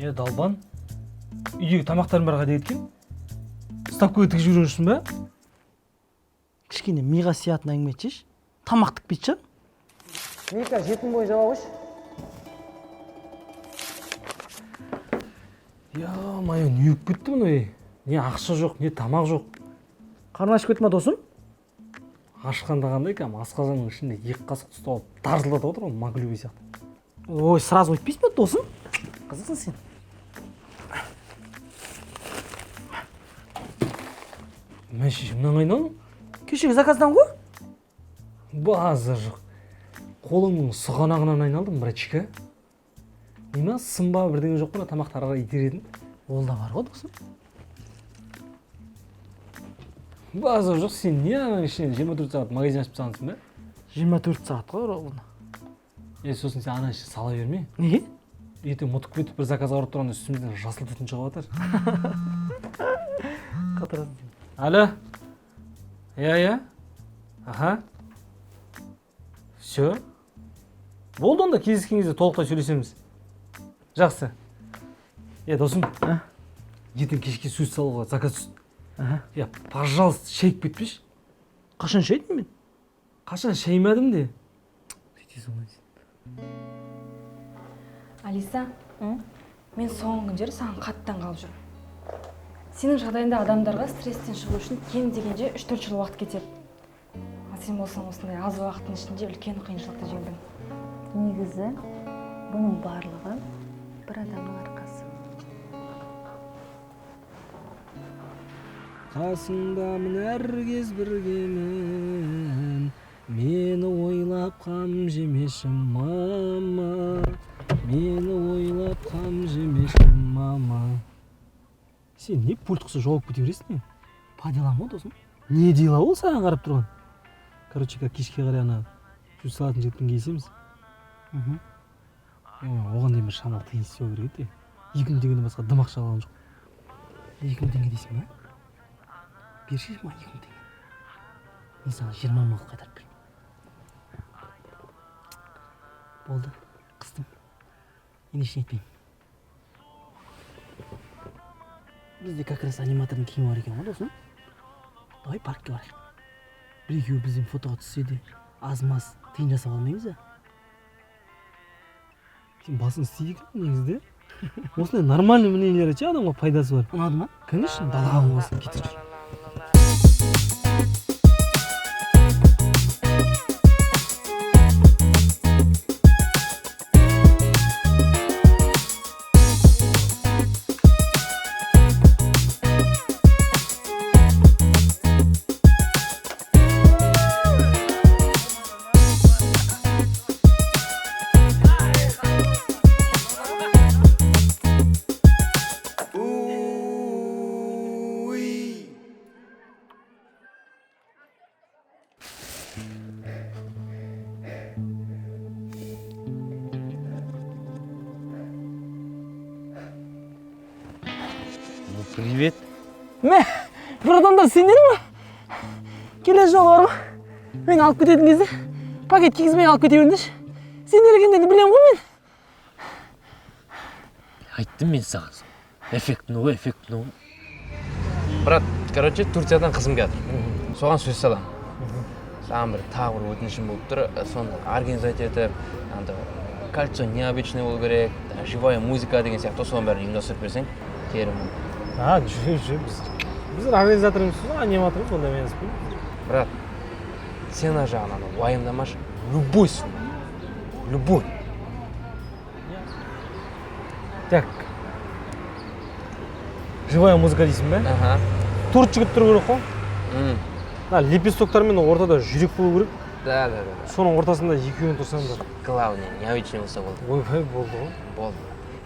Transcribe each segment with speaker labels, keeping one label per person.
Speaker 1: Е, далбан, үйдегі тамақтардың бәрі қайда кеткен? Ставкаға тігіп жіберген жоқсың ба?
Speaker 2: Кішкене миға сиятын әңгіме айтсайшы, тамақ тікпейтін шығар.
Speaker 1: Мика, 7 мың бойы жаба қойшы. Ё-моё, не болып кетті мұны, ей? Не ақша жоқ, не тамақ жоқ.
Speaker 2: Қарның ашып кетті ма, досым?
Speaker 1: Ашқанда қандай, кәдімгі асқазанның ішінде екі қасық ұстап алып тарсылдатып отыр ғой, маклюбе сияқты.
Speaker 2: Ой, сразу айтпайсың ба, досым? Қызықсың сен.
Speaker 1: Мә, шеше, мынаны қайдан алдың?
Speaker 2: Кешегі заказдан ғой.
Speaker 1: Базар жоқ. Қолыңның сұғанағынан айналдым, братчика. Не ма, сын ба, бірдеңе жоқ па, тамақты ары қарай итеретін?
Speaker 2: Ол да бар ғой, досым.
Speaker 1: Базар жоқ, сен не ананың ішінен 24 сағат магазин ашып тастағансың ба?
Speaker 2: 24 сағат қой ровно.
Speaker 1: Е, сосын сен ана ішіне сала берме.
Speaker 2: Неге?
Speaker 1: Ертең ұмытып кетіп бір заказға барып тұрғанда үстімізден жасыл түтін шығып жатыр.
Speaker 2: Қатырасың сен.
Speaker 1: Алло. Иә, иә. Аха. Все. Болды, онда кездескен кезде толықтай сөйлесеміз. Жақсы. Е, досым.
Speaker 2: А?
Speaker 1: Ертең кешке сөз салуға заказ түсті.
Speaker 2: Аха.
Speaker 1: Е, пожалуйста, шайып кетпеші.
Speaker 2: Қашан шайдым мен?
Speaker 1: Қашан шаймадым де. Сөйтесің ғой сен.
Speaker 3: Алиса, мен соңғы күндері саған қатты таңғалып жүрмін. Сенің жағдайында адамдарға стресстен шығу үшін кем дегенде 3-4 жыл уақыт кетеді. Ал сен болсаң, осындай аз уақыттың ішінде үлкен қиыншылықты жеңдің.
Speaker 4: Негізі бұның барлығы бір адамның арқасы.
Speaker 1: Қасыңдамын, әр кез біргемін. Мені ойлап қам жемеші, мама. Мені ойлап қам жемеші, мама. Сен не пульт құса жауап кете бересің, не?
Speaker 2: По делам ғой, досым.
Speaker 1: Не дела ол саған қарап тұрған? Короче, кешке қарай ана сөз салатын жігітпен кездесеміз.
Speaker 2: Мхм.
Speaker 1: Е, оған дейін бір шамалы тиын істеу керек еді. 2 мың теңгеден басқа дым ақша алған жоқ.
Speaker 2: 2 мың теңге дейсің ба? Берші маған 2 мың теңге. Мен саған 20 мың қылып қайтарып беремін. Болды, қыстым. Енді ештеңе айтпаймын. Бізде как раз аниматордың киімі бар екен ғой, досым. Давай паркке барайық. Бір екеуі бізбен фотоға түссе де, аз маз тиын жасап алмаймыз ба?
Speaker 1: Сен басың істейді екен негізі де. Осындай нормальный мнениелер ше адамға пайдасы бар.
Speaker 2: Ұнады ма?
Speaker 1: Конечно, далаға болсын, кетіп жүр.
Speaker 5: Ну, привет.
Speaker 2: Мә, братандар, сендер ма? Келесі жолы бар ғой, мен алып кететін кезде пакет кигізбей алып кете беріңдерші. Сендер екендерді білемін ғой мен.
Speaker 5: Айттым мен саған. Эффектіні ғой, эффектіні ғой.
Speaker 6: Брат, короче, Турциядан қызым келатыр. Соған сөз саламын. Саған бір тағы бір өтінішім болып тұр. Соны организовать етіп, анда кольцо необычный болу керек, живая музыка деген сияқты, соның бәрін ұйымдастырып берсең, керім.
Speaker 1: А, жүр, жүр, біз. Біз организатор емеспіз ғой, аниматормыз, ондай емеспіз.
Speaker 6: Брат, цена жағынан уайымдамашы, любой сумма. Любой.
Speaker 1: Так. Живая музыка дейсің бе?
Speaker 6: Аха.
Speaker 1: Төрт жігіт тұру керек қой.
Speaker 6: М.
Speaker 1: Мына лепестоктармен ортада жүрек болу керек.
Speaker 6: Да.
Speaker 1: Соның ортасында екеуің тұрсаңдар.
Speaker 6: Главное, необычный болса болды.
Speaker 1: Ойбай, болды ғой.
Speaker 6: Болды.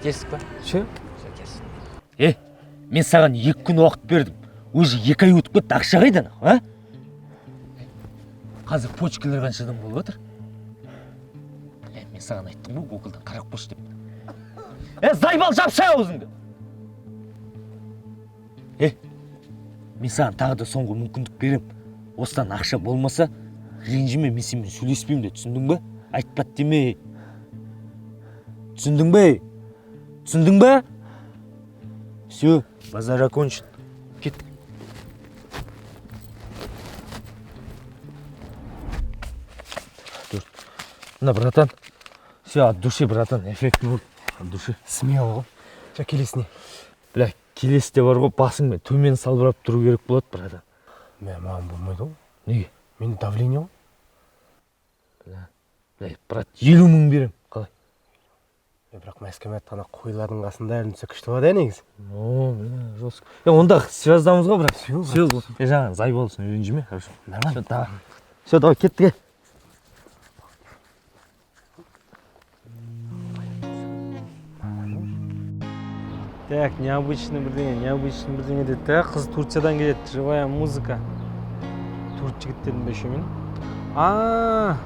Speaker 6: Келістік па?
Speaker 1: Ше?
Speaker 6: Все, келістік.
Speaker 5: Е, мен саған 2 күн уақыт бердім. Уже 2 ай өтіп кетті, ақша қайда анау, а? Қазір почкалар қаншадан болып жатыр? Е, мен саған айттым ғой, Гуглдан қарап қойшы деп. Е, заебал, жапшы аузыңды! Е, мен саған тағы да соңғы мүмкіндік берем. Осыдан ақша болмаса, ренжіме, мен сенімен сөйлеспеймін де, түсіндің бе? Айтпат деме. Түсіндің бе? Түсіндің бе? Все, базар окончен. Кеттік. Төрт. Мына, братан. Все, от души, братан, эффект болды. От души.
Speaker 1: Смело ғой. Жа, келесіне.
Speaker 5: Бля, келесіде бар ғой, басыңмен төмен салбырап тұру керек болады, братан.
Speaker 1: Мә, маған болмайды ғой.
Speaker 5: Неге?
Speaker 1: Менде давление ғой.
Speaker 5: Бля, брат, 50 000 берем. Қалай?
Speaker 1: Е, бірақ Мәскеу ана қойлардың қасында ілінсе, күшті болады, иә, негізі.
Speaker 5: О, бля, жестко. Е, онда связьдамыз ғой, брат.
Speaker 1: Всё, брат.
Speaker 5: Все, е, жаңағы зай болсын, ренжіме, хорошо.
Speaker 1: Нормально.
Speaker 5: Все, давай. Все, давай, кеттік, е.
Speaker 1: Так, необычный бірдеңе, необычный бірдеңе деді да. Қыз Турциядан келеді, живая музыка. Төрт жігіт дедім бе еще мен? А.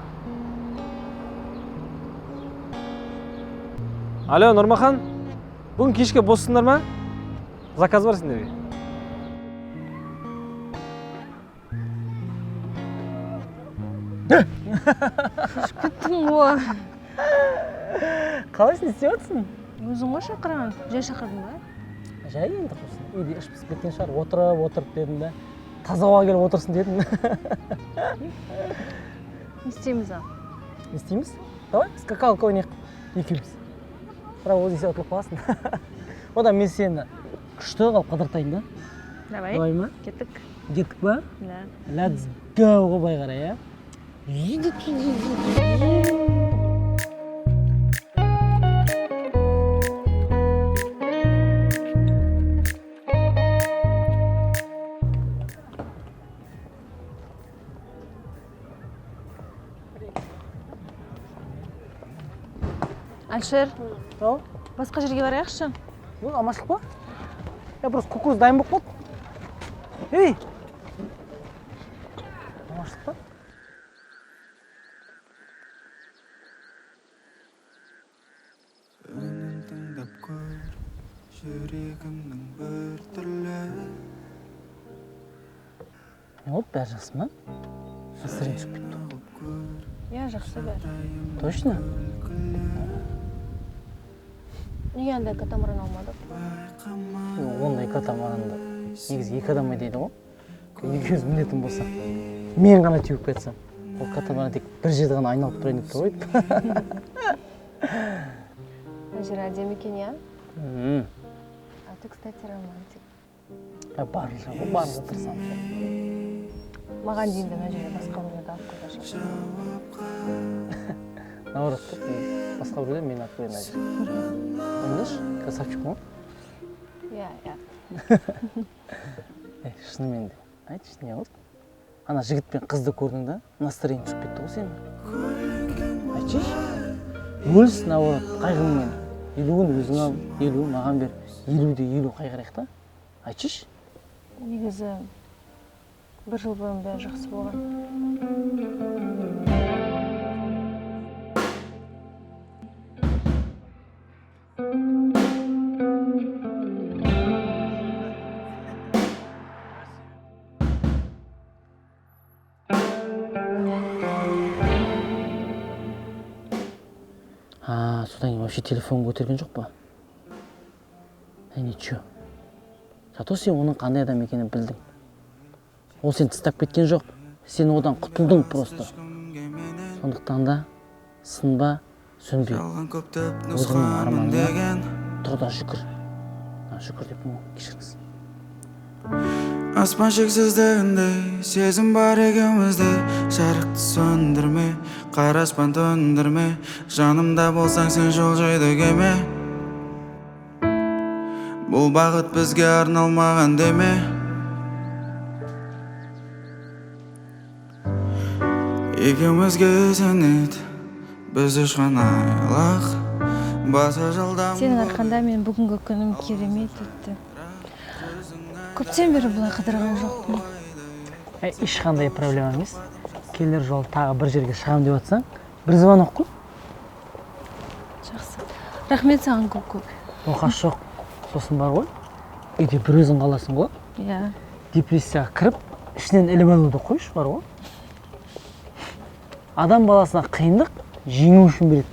Speaker 1: Алло, Нұрмахан. Бүгін кешке боссыңдар ма? Заказ бар сендерге.
Speaker 4: Кеттің ғой.
Speaker 2: Қалайсың, не істеп жатырсың?
Speaker 4: Өзің ғой шақырған. Жай шақырдың ба?
Speaker 2: Жай енді, құрсын, үйде іш пысып кеткен шығар, отырып отырып дедім да, таза ауаға келіп отырсын дедім.
Speaker 4: Не істейміз ал?
Speaker 2: Не істейміз? Давай скакалка ойнайық екеуміз, бірақ өзің сен ұтылып қаласың. Одан мен сені күшті қылып қыдыртайын да.
Speaker 4: Давай.
Speaker 2: Давай ма?
Speaker 4: Кеттік.
Speaker 2: Кеттік па?
Speaker 4: Да.
Speaker 2: Let's go ғой былай қарай, иә.
Speaker 4: Әлішер,
Speaker 2: Ау?
Speaker 4: басқа жерге барайықшы.
Speaker 2: Ну, аманшылық па? Я просто кукуруз дайын болып қалды. Ей! Аманшылық па?
Speaker 7: Үнін тыңдап көр жүрегімнің бір түрлі.
Speaker 2: Не болды, бәрі жақсы ма? Настроение түсіп кетті.
Speaker 4: Иә, жақсы бәрі.
Speaker 2: Точно?
Speaker 4: Неге андай катамаран алмадық?
Speaker 2: Ондай катамаранды негізі екі адам айдайды ғой. Екеуміз мінетін болсақ, мен ғана теуіп кетсем, ол катамаран тек бір жерде ғана айналып тұрайын деп тұр ғой.
Speaker 4: Мына жер әдемі екен, иә?
Speaker 2: М.
Speaker 4: А ты, кстати, романтик.
Speaker 2: Я барынша ғой, барынша тырысамын.
Speaker 4: Маған дейін де мына жерге басқа біреулерді алып қойған шығар.
Speaker 2: Наоборот та, негізі басқа біреулер мені алып қояды мына жерге. Ойлашы, красавчик ғой.
Speaker 4: Иә.
Speaker 2: Е, шынымен де, айтшы, не болды? Ана жігіт пен қызды көрдің да, настроение түсіп кетті ғой сенің. Айтшы, бөліс, наоборот, қайғыңмен. 50-ін өзің ал, 50-ін маған бер. 50 де 50 қайғырайық та. Айтшы.
Speaker 4: Негізі бір жыл бұрын бәрі жақсы болған.
Speaker 2: А, содан кейін вообще телефон көтерген жоқ па? Е, ничего. Зато сен оның қандай адам екенін білдің. Ол сені тастап кеткен жоқ. Сен одан құтылдың просто. Сондықтан да сынба, сөнбе.
Speaker 7: Жалған көптеп
Speaker 2: Өзіңнің
Speaker 7: нұсқамын
Speaker 2: арманыңа
Speaker 7: деген.
Speaker 2: Тұр да жүгір. А, жүгір деппін ғой, кешіріңіз.
Speaker 7: Аспан шексіздігіндей сезім бар екеумізде. Жарықты сөндірме, қара аспан төндірме. Жанымда болсаң, сен жылжиды кеме. Бұл бағыт бізге арналмаған деме. Екеумізге сенеді біз ұшқан айлақ басы жылдам.
Speaker 3: Сенің арқаңда мен бүгінгі күнім керемет өтті. Көптен бері бұлай қыдырған жоқпын.
Speaker 2: Е, ешқандай проблема емес. Келер жолы тағы бір жерге шығамын деп жатсаң, бір звонок қой.
Speaker 3: Жақсы, рахмет саған көп көп.
Speaker 2: Оқасы жоқ. Сосын бар ғой, үйде бір өзің қаласың ғой.
Speaker 3: Иә.
Speaker 2: Депрессияға кіріп, ішінен іліп алуды қойшы. Бар ғой, адам баласына қиындық жеңу үшін береді,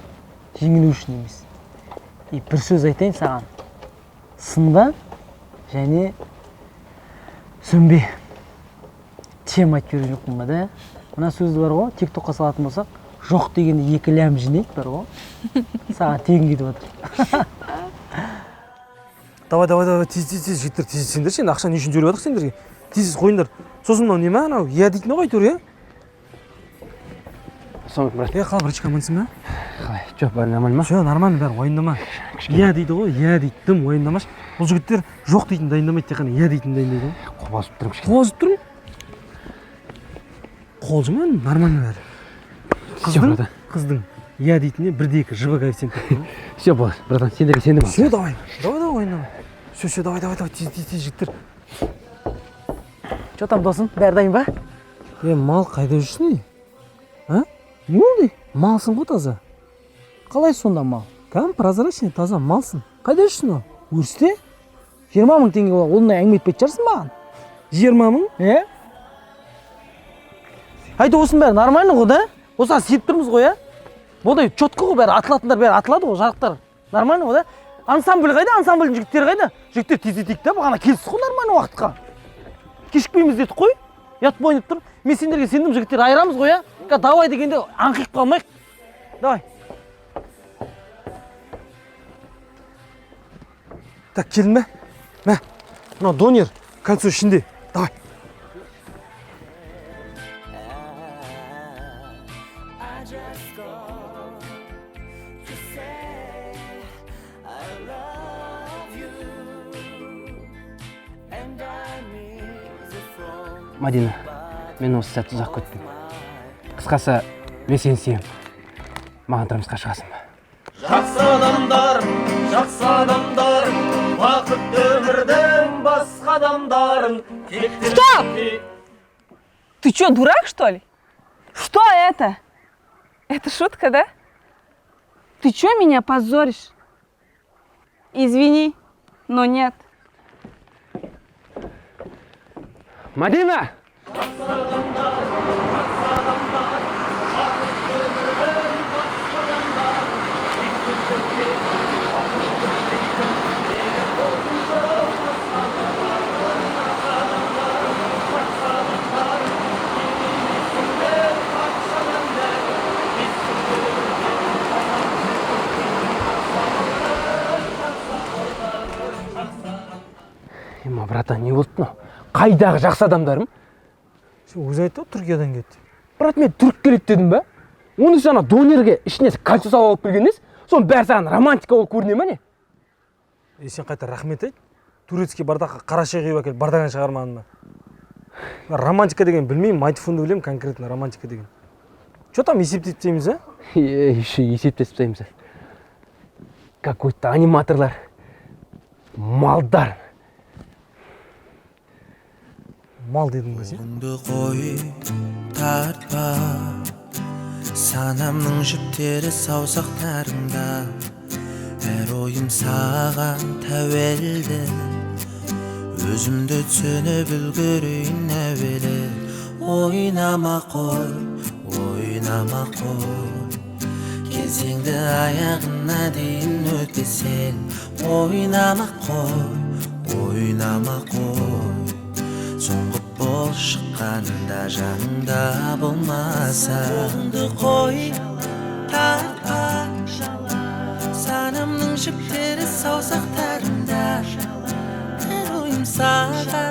Speaker 2: жеңілу үшін емес. И бір сөз айтайын саған: сынба. Және сөнбе. Тема айтып берген жоқпын ба, да? Мына сөзді бар ғой, тиктокқа салатын болсақ, жоқ дегенде 2 лям жинайды бар ғой. Саған тегін кетіп жатыр.
Speaker 1: Давай, давай, давай, тез, тез, тез, жігіттер, тез сендерші, енді ақша не үшін төлеп жатырық сендерге? Тез, тез қойыңдар. Сосын мынау не ма, анау иә дейтін ғой әйтеуір, иә?
Speaker 6: Ассалаумағалейкум, брат.
Speaker 1: Е, қалай, братишка, амансың ба?
Speaker 6: Қалай? Жоқ, бәрі нормально ма?
Speaker 1: Все, нормально, бәрі уайымдама. Иә дейді ғой, иә дейді, дым уайымдамашы. Бұл жігіттер жоқ дейтін дайындамайды, тек қана иә дейтін дайындайды ғой.
Speaker 6: Қобалжып тұрмын кішкене.
Speaker 1: Қобалжып тұрмын? Қобалжыма, нормально бәрі. Қыздың, қыздың иә дейтініне 1-2 ЖБ коэффициент деп тұр ғой.
Speaker 6: Все, болады, братан, сендерге сендім.
Speaker 1: Все, давай, давай, давай, уайымдама. Все, все, давай, давай, давай, тез, тез, тез, жігіттер.
Speaker 2: Че там, досым, бәрі дайын ба?
Speaker 1: Е, мал қайда жүрсің, не? А?
Speaker 2: Не болды?
Speaker 1: Малсың ғой таза.
Speaker 2: Қалай сонда мал?
Speaker 1: Кәдімгі прозрачный, таза малсың. Қайда жүрсің ол?
Speaker 2: Өрісте? 20 000 теңге болады. Ондай әңгіме айтпайтын шығарсың маған.
Speaker 1: 20 000?
Speaker 2: Е? Айта, осының бәрі нормально ғой, да? Осыған сеніп тұрмыз ғой, ә? Бұндай четко ғой бәрі, атылатындар бәрі атылады ғой, жарықтар. Нормально ғой, да? Ансамбль қайда? Ансамбльдің жігіттері қайда? Жігіттер тездетейік та, бағана келістік қой нормально уақытқа. Кешікпейміз дедік қой. Ұят болып тұр. Мен сендерге сендім, жігіттер, айырамыз ғой, ә? Давай дегенде аңқиып қалмайық. Давай.
Speaker 1: Так, келдің бе? Мә, мынау донер, кольцо ішінде. Давай.
Speaker 6: Мадина, мен осы сәтті ұзақ күттім. Қысқасы, мен сені сүйемін. Маған тұрмысқа шығасың ба?
Speaker 8: Жақсы адамдар, жақсы адамдар, бақытты өмірдің басқа адамдарын.
Speaker 4: Стоп! Ты чё, дурак, что ли? Что это? Это шутка, да? Ты чё меня позоришь? Извини, но нет.
Speaker 6: Мадина! Ема, братан, не болды мынау? Қайдағы жақсы адамдарым?
Speaker 1: Сен өзің айттың ғой, Түркиядан кетті.
Speaker 6: Брат, мен түрік келеді дедім ба? Оны сен ана донерге ішіне кольцо салып алып келген емес? Соның бәрі саған романтика болып көріне ма не?
Speaker 1: Е, сен қайта рахмет айт. Турецкий бардаққа қара шай құйып әкеліп бардағын шығармадың ба? Романтика деген білмеймін, майтфонды білемін конкретно романтика деген. Че там есептеп тастаймыз, а?
Speaker 6: Е, еще есептесіп тастаймыз. Какой-то аниматорлар. Малдар.
Speaker 1: Мал дедің ба сен?
Speaker 7: Қолыңды қой, тартпа. Санамның жіптері саусақтарыңда. Әр ойым саған тәуелді. Өзімді түсініп үлгерейін әуелі. Ойнама қой, ойнама қой. Кезеңді аяғына дейін өтпесең. Ойнама қой, ойнама қой. Соңғы бол шыққанда жаныңда болмаса. Қолыңды қой, тартпа. Санамның жіптері саусақтарыңда. Әр ойым саған